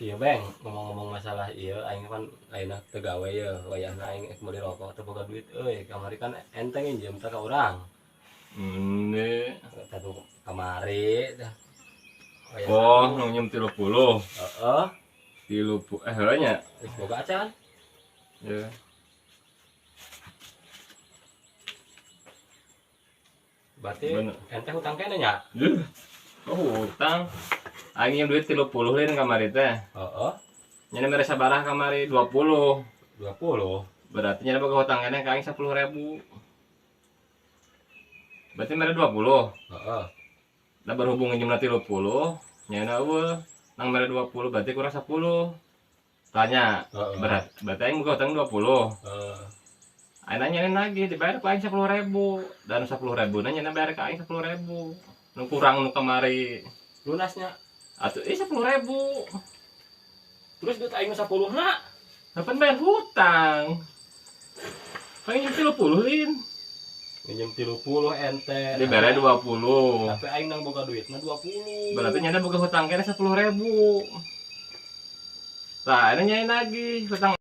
Iya Beng, ngomong-ngomong masalah iya aing kan ayeuna teu gawe ye, wayahna aing ek meuli rokok teu boga duit euy. Kamari kan enteng nginjem teh ka urang. Ini. Tadu kamari dah. Wayahna Oh, nu nginjem 30. Heeh. 30 heuh nya. Geus boga acan. Ya. Berarti Bener. ente hutang keneh nya? Duh. Oh, hutang. Aing nginjem duit 30 lin kamari teh. Heeh. Nya mere sabaraha kamari? 20. 20. Berarti nya boga hutang keneh ka aing 10.000. Berarti mere 20. Heeh. Nah berhubung nginjemna 30, nya eueuh. Nang mere 20 berarti kurang 10. Tanya, Heeh. berarti aing boga hutang 20. Heeh. Aing nanya lagi, dibayar ku aing 10.000. Dan 10.000 na nya bayar ka aing 10.000. Nu kurang nu kamari. Lunasnya. Atuh 10.000. Terus duit aing 10 na. Kapan bayar hutang? Pengen 30 lin. Nginjem 30 ente. Dibayar 20. Tapi aing nang boga duitna 20. Berarti nyana boga hutang kene 10.000. Nah, ini nyanyi lagi hutang.